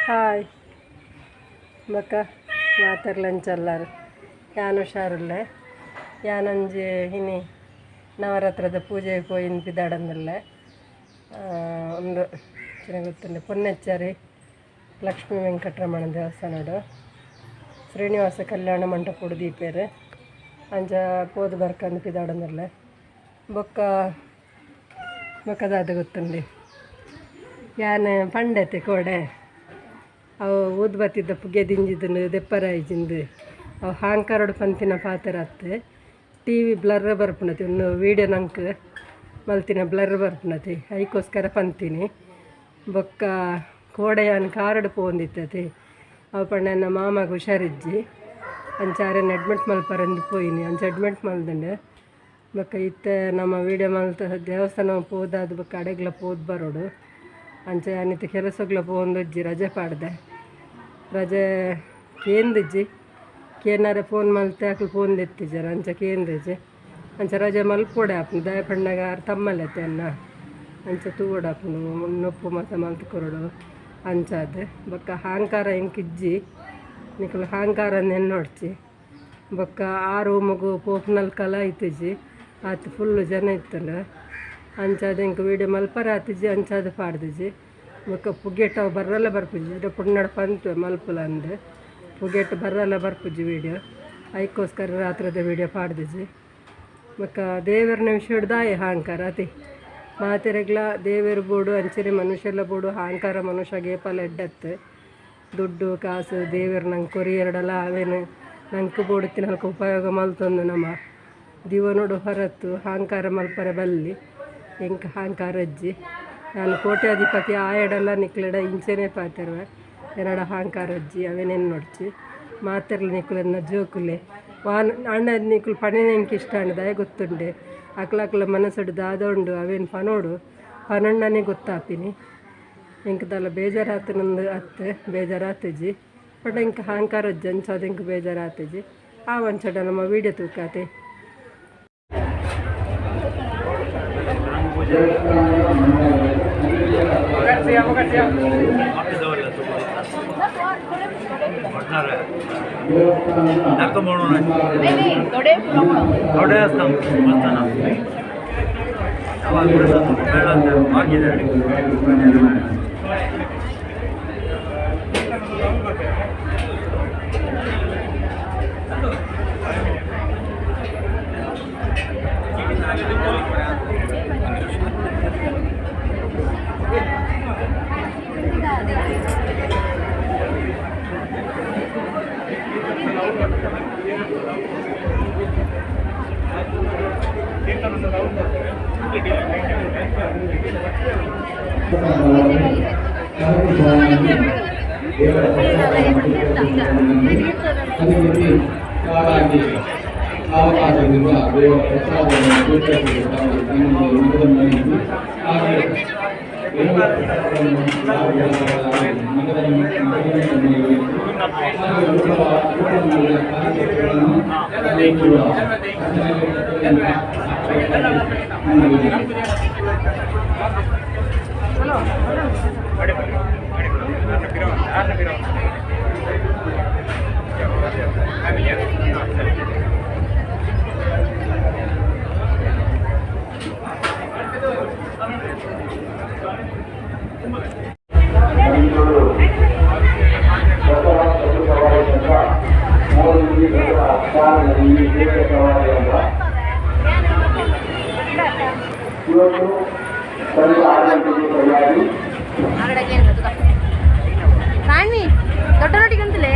Hi ಬೊಕ ಮಾತೆರ್ಲ ಅಂಚಲ್ಲಾರ್ ಯಾನ್ ಹುಷಾರುಲ್ಲೆ ಯಾನೊಂಜಿ ಇನಿ ನವರಾತ್ರದ ಪೂಜೆ ಪೋಯಿನ್ ಪಿದಾಡೊಂದುಲ್ಲೆ ಉಂದು ಎಂಚಿನ ಗೊತ್ತುಂಡು ಪೊನ್ನೆಚ್ಚಾರಿ ಲಕ್ಷ್ಮೀ ವೆಂಕಟರಮಣ ದೇವಸ್ಥಾನಡ್ ಶ್ರೀನಿವಾಸ ಕಲ್ಯಾಣ ಮಂಟಪೊಡು ದೀಪೆರ್ ಅಂಚ ಪೋದು ಬರ್ಕಂದು ಪಿದಾಡೊಂದುಲ್ಲೆ ಬೊಕ್ಕ ಬೊಕ್ಕ ದಾದ ಗೊತ್ತುಂಡು ಯಾನ್ ಪಂಡೆತೆ ಕೋಡೆ ಅವು ಊದುಬತ್ತಿದ ಪುಗೆ ದಿಂಜಿದುಂಡು ದೆಪ್ಪರಾಯಿಜಿಂದು ಅವು ಹಾಂಕರಡು ಪಂತಿನ ಪಾತೆರತ್ತೆ ಟಿ ವಿ ಬ್ಲರ್ ಬರ್ಪುನತಿ ಒಂದು ವೀಡಿಯೋ ನಂಕ್ ಮಲ್ತಿನ ಬ್ಲರ್ ಬರ್ಪುನತಿ ಐಕೋಸ್ಕರ ಪಂತಿನಿ ಬೊಕ್ಕ ಕೋಡೆ ಯಾನ್ ಕಾರಡ್ ಪೋವೊಂದಿತ್ತತಿ ಅವು ಪಂಡ ಎನ್ನ ಮಾಮಗ್ ಹುಷಾರಿಜ್ಜಿ ಅಂಚ ಅರೆನ್ ಅಡ್ಮಿಟ್ ಮಲ್ಪರೆಂದು ಪೋಯಿನಿ ಅಂಚ ಅಡ್ಮಿಟ್ ಮಲ್ದುಂಡು ಬೊಕ್ಕ ಇತ್ತೆ ನಮ್ಮ ವೀಡಿಯೋ ಮಲ್ತ ದೇವಸ್ಥಾನ ಪೋದಾದ್ ಬೊಕ್ಕ ಅಡೆಗ್ಲ ಪೋದು ಬರೋಡು ಅಂಚ ಯಾನ್ ಇತ್ತೆ ಕೆಲಸಗ್ಲ ಪೋವೊಂದುಜ್ಜಿ ರಜೆ ಪಾಡ್ದೆ ರಜೆ ಕೇಂದಿಜ್ಜಿ ಕೇನಾರೆ ಫೋನ್ ಮಲ್ತೆ ಅಕ್ಲು ಫೋನ್ ದೆತ್ತಿಜೆರ್ ಅಂಚ ಕೇಂದಿಜ್ಜಿ ಅಂಚ ರಜೆ ಮಲ್ಪೊಡೆ ಆಪುಂಡು ದಾಯೆ ಪಂಡಗ ಆರ್ ತಮ್ಮಲೆತೆ ಎನ್ನ ಅಂಚ ತೂವೊಡಾಪುಂಡು ನೊಪ್ಪು ಮಾತ ಮಲ್ತ್ ಕೊರೊಡು ಅಂಚಾದ್ ಬೊಕ್ಕ ಹಾಂಕಾರ ಎಂಕ್ ಇಜ್ಜಿ ನಿಕುಲು ಹಾಂಕಾರ ಎನ್ನೊಡ್ಚಿ ಬೊಕ್ಕ ಆ ರೂಮುಗು ಪೋಪುನಲ್ಕಲ ಇತ್ತಿಜಿ ಆತ್ ಫುಲ್ಲು ಜನ ಇತ್ತುಂಡು ಅಂಚಾದ್ ಎಂಕ್ ವೀಡಿಯೋ ಮಲ್ಪರೆ ಆತಿಜಿ ಅಂಚಾದ್ ಪಾಡ್ದಿಜಿ ಬೊಕ್ಕ ಪುಗೆಟ್ ಅವು ಬರ್ರಲ ಬರ್ಪುಜಿ ಪುಣ್ಣಡ್ ಪಂತುವೆ ಮಲ್ಪುಲ ಅಂದ್ ಪುಗೆಟ್ ಬರ್ರಲ ಬರ್ಪುಜಿ ವೀಡಿಯೋ ಐಕೋಸ್ಕರ ರಾತ್ರದ ವೀಡಿಯೋ ಪಾಡ್ದಿಜಿ ಬೊಕ್ಕ ದೇವೆರ್ನ ವಿಷಯಡ್ ದಾಯೆ ಹಾಂಕಾರ ಅತಿ ಮಾತೆರೆಗ್ಲ ದೇವೆರ್ ಬೋಡು ಅಂಚನೆ ಮನುಷ್ಯಲ ಬೋಡು ಹಾಂಕಾರ ಮನುಷ್ಯಗ್ ಏಪಲ ಎಡ್ಡತ್ತು ದುಡ್ಡು ಕಾಸು ದೇವೆರ್ ನಂಕ್ ಕೊರಿಯೆರ್ಡಲ ಅವೆನ್ ನಂಕ್ ಬೋಡಿತ್ತಿನಲ್ಕ ಉಪಯೋಗ ಮಲ್ತೊಂದು ನಮ ದಿವನೊಡು ಹೊರತು ಹಾಂಕಾರ ಮಲ್ಪರೆ ಬಲ್ಲಿ ಎಂಕ್ ಹಾಂಕಾರ ಇಜ್ಜಿ ಯಾನ್ ಕೋಟ್ಯಾಧಿಪತಿ ಆಯಡಲ ನಿಕ್ಲೆಡ ಇಂಚೆನೆ ಪಾತೆರುವೆ ಎನಡ ಹಾಂಕಾರ ಇಜ್ಜಿ ಅವೆನ್ ಎನ್ನೊಡ್ಚಿ ಮಾತೆರ್ಲ ನಿಕುಲೆನ್ನ ಜೋಕುಲೆ ವಾನ್ ಆಂಡ ನಿಕುಲು ಪಣಿನ ಎಂಕ್ ಇಷ್ಟ ಆಂಡ್ ದಾಯೆ ಗೊತ್ತುಂಡೆ ಅಕ್ಲಕ್ಲ ಮನಸ್ಸುಡು ದಾದ ಉಂಡು ಅವೆನ್ ಪನೊಡು ಪನೊಂಡನೆ ಗೊತ್ತಾಪಿನಿ ಎಂಕ್ ದಾಲ ಬೇಜಾರಾತುನಂದು ಅತ್ತ್ ಬೇಜಾರಾತಿಜಿ ಬಟ್ ಎಂಕ್ ಹಾಂಕಾರ ಇಜ್ಜಿ ಅಂಚಾದ್ ಎಂಕ್ ಬೇಜಾರಾತಿಜಿ ಆ ಒಂಚಡ ನಮ್ಮ ವೀಡಿಯೋ ತೂಕಾತೆ. ಅವಕಾಶವಿರುವ ದೇವರ ಪ್ರಸಾದವನ್ನು ಸ್ವೀಕರಿಸಲು ತಾವು ನಿಮ್ಮಲ್ಲಿ ಮನದಲ್ಲಿ ಹಾಗೆ ದೇವರ ಪ್ರಸಾದವನ್ನು ಮನದಲ್ಲಿ ಹಾಗೆ ಊಟ ಮಾಡಿದ ಕಾರ್ಯಕರ್ತರನ್ನು ಅಲ್ಲಿ ಕೂಡ ಇವತ್ತು ಸಂಜೆ 6 ಗಂಟೆಗೆ ಸರಿಯಾಗಿ ದೊಡ್ಡ ರೊಟ್ಟಿಗಂತಲೇ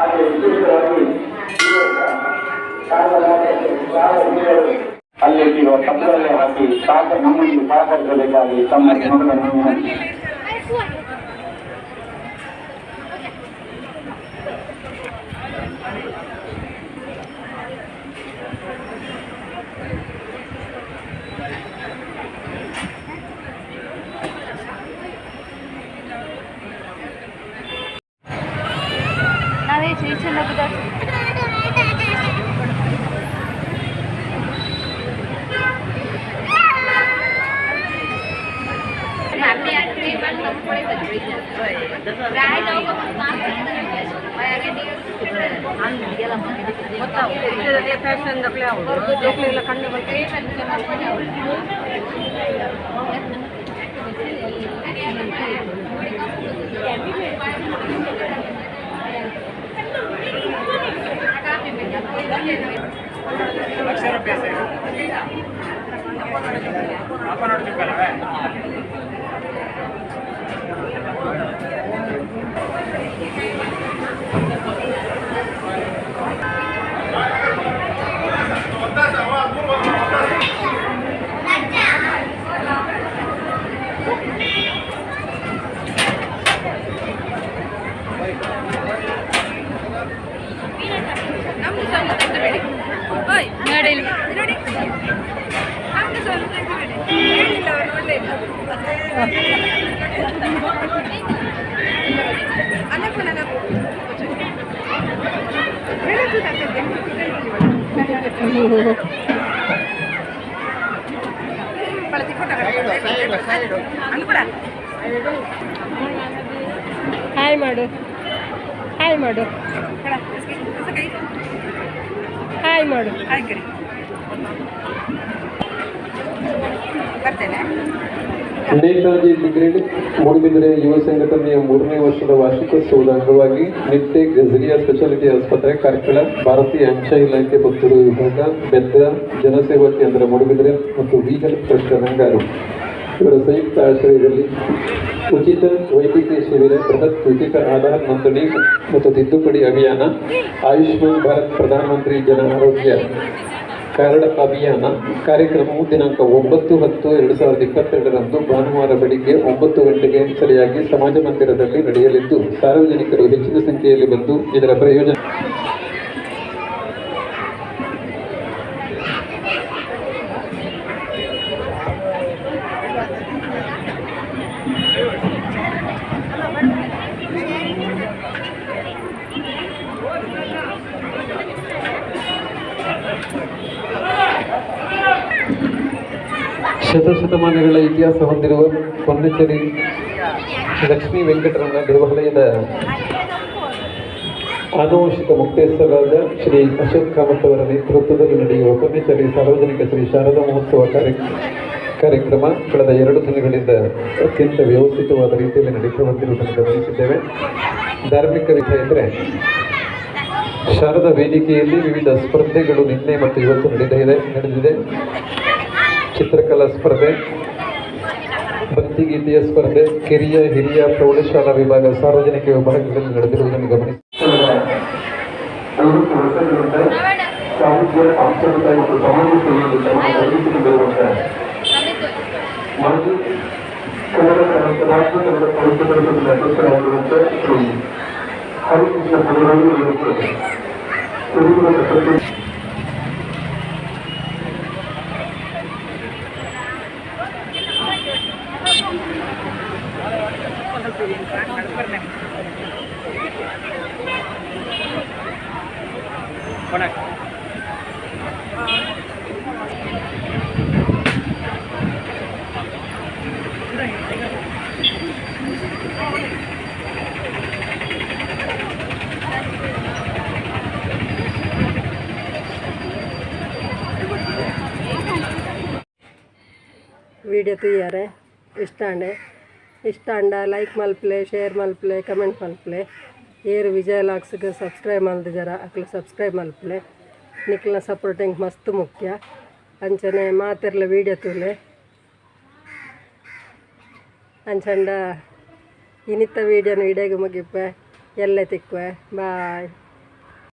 ಹಾಗೆ ವಿಶೇಷವಾಗಿ ಈ ವರ್ಷ ಅಲ್ಲಿಟ್ಟಿರುವ ಕಬ್ಬಲ್ಲೇ ಹಾಕಿ ನಮ್ಮೊಂದಿಗೆ ಸಹಕರಿಸಬೇಕಾಗಿ ತಮ್ಮ ಮಗಳನ್ನು ವಿನಂತಿ. ನಾವೇ ಶ್ರೀಚಂದ್ರ. ಹಾಯ್ ಮಾಡು, ಹಾಯ್ ಮಾಡು, ಹಾಯ್ ಮಾಡು. ನೇತಾಜಿ ಬ್ರಿಗೇಡ್ ಮೂಡುಬಿದಿರೆ ಯುವ ಸಂಘಟನೆಯ 3ನೇ ವರ್ಷದ ವಾರ್ಷಿಕೋತ್ಸವದ ಅಂಗವಾಗಿ ನಿಟ್ಟೆ ಗಜರಿಯಾ ಸ್ಪೆಷಾಲಿಟಿ ಆಸ್ಪತ್ರೆ, ಕಾರ್ಕಳ, ಭಾರತೀಯ ಅಂಚೆ ಇಲಾಖೆ ಪುತ್ತೂರು ವಿಭಾಗ, ಬೆದ್ರ ಜನಸೇವಾ ಕೇಂದ್ರ ಮೂಡುಬಿದಿರೆ ಮತ್ತು ವಿ ಹೆಲ್ತ್ ಟ್ರಸ್ಟ್ ನಂಗಾರು ಇವರ ಸಂಯುಕ್ತ ಆಶ್ರಯದಲ್ಲಿ ಉಚಿತ ವೈದ್ಯಕೀಯ ಶಿಬಿರ, ಬೃಹತ್ ಉಚಿತ ಆಧಾರ್ ನೋಂದಣಿ ಮತ್ತು ತಿದ್ದುಪಡಿ ಅಭಿಯಾನ, ಆಯುಷ್ಮಾನ್ ಭಾರತ್ ಪ್ರಧಾನಮಂತ್ರಿ ಜನ ಆರೋಗ್ಯ ಕಾರ್ಡ್ ಅಭಿಯಾನ ಕಾರ್ಯಕ್ರಮವು ದಿನಾಂಕ 9/10/2022 ಭಾನುವಾರ ಬೆಳಿಗ್ಗೆ 9 ಗಂಟೆಗೆ ಸರಿಯಾಗಿ ಸಮಾಜ ಮಂದಿರದಲ್ಲಿ ನಡೆಯಲಿದ್ದು, ಸಾರ್ವಜನಿಕರು ಹೆಚ್ಚಿನ ಸಂಖ್ಯೆಯಲ್ಲಿ ಬಂದು ಇದರ ಪ್ರಯೋಜನ ಶತಶತಮಾನಗಳ ಇತಿಹಾಸ ಹೊಂದಿರುವ ಪೊನ್ನಚೇರಿ ಲಕ್ಷ್ಮೀ ವೆಂಕಟರಮಣ ದೇವಾಲಯದ ಆನುವಂಶಿಕ ಮುಕ್ತೇಶ್ವರಾದ ಶ್ರೀ ಅಶೋಕ್ ಕಾಮತ್ ಅವರ ನೇತೃತ್ವದಲ್ಲಿ ನಡೆಯುವ ಪೊನ್ನಚೇರಿ ಸಾರ್ವಜನಿಕ ಶ್ರೀ ಶಾರದಾ ಮಹೋತ್ಸವ ಕಾರ್ಯಕ್ರಮ ಕಳೆದ 2 ದಿನಗಳಿಂದ ಅತ್ಯಂತ ವ್ಯವಸ್ಥಿತವಾದ ರೀತಿಯಲ್ಲಿ ನಡೀತಾ ಬಂದಿರುವುದನ್ನು ಗಮನಿಸಿದ್ದೇವೆ. ಧಾರ್ಮಿಕ ರೀತಿಯ ಇದ್ದರೆ ಶಾರದಾ ವೇದಿಕೆಯಲ್ಲಿ ವಿವಿಧ ಸ್ಪರ್ಧೆಗಳು ನಿನ್ನೆ ಮತ್ತು ಇವತ್ತು ನಡೆದಿದೆ. ಚಿತ್ರಕಲಾ ಸ್ಪರ್ಧೆ, ಭಕ್ತಿಗೀತೆಯ ಸ್ಪರ್ಧೆ, ಕಿರಿಯ ಹಿರಿಯ ಪ್ರೌಢಶಾಲಾ ವಿಭಾಗ, ಸಾರ್ವಜನಿಕ ವಿಭಾಗಗಳಲ್ಲಿ ನಡೆದಿರುವುದನ್ನು ಗಮನಿಸಿ 50 ವರ್ಷಗಳಿಂದ ಸಾಹಿತ್ಯ, ಸಾಂಸ್ಕೃತಿಕ ಮತ್ತು ಸಮಾಜ ಸೇವೆಯಲ್ಲಿ ತಮ್ಮನ್ನು ತೊಡಗಿಸಿಕೊಂಡಿರುವಂತಹ ಮಾಜಿ ಕನ್ನಡ ರಾಜ್ಯ ಕನ್ನಡ ಸಾಹಿತ್ಯ ಪರಿಷತ್ತಿನ ಅಧ್ಯಕ್ಷರಾಗಿರುವಂತಹ ಶ್ರೀ ಹರಿಕೃಷ್ಣ ಪುರವರು ಇವತ್ತು ತಿರುಗುವ ಪ್ರಶಸ್ತಿ ವಿಡಿಯೋ ತೂಯಾರೆ ಇಷ್ಟಾಂಡೆ ಇಷ್ಟಾಂಡ ಲೈಕ್ ಮಲ್ಪಲೆ, ಶೇರ್ ಮಲ್ಪಲೆ, ಕಮೆಂಟ್ ಮಲ್ಪಲೆ. ಏರು ವಿಜಯ ಲಾಕ್ಸ್ಗೆ ಸಬ್ಸ್ಕ್ರೈಬ್ ಮಲ್ದಿಜಾರ ಅಕ್ಲು ಸಬ್ಸ್ಕ್ರೈಬ್ ಮಲ್ಪಲೆ. ನಿಕ್ಲ ಸಪೋರ್ಟಿಂಗ್ ಮಸ್ತ್ ಮುಖ್ಯ. ಅಂಚನೆ ಮಾತೆರ್ಲ ವೀಡಿಯೋ ತೂಲೆ. ಅಂಚಂಡ ಇನಿತ ವೀಡಿಯೋನು ಇಡೆಗೆ ಮುಗಿಪೆ ಎಲ್ಲೆ ತಿಕ್ಕುವೆ. ಬಾಯ್.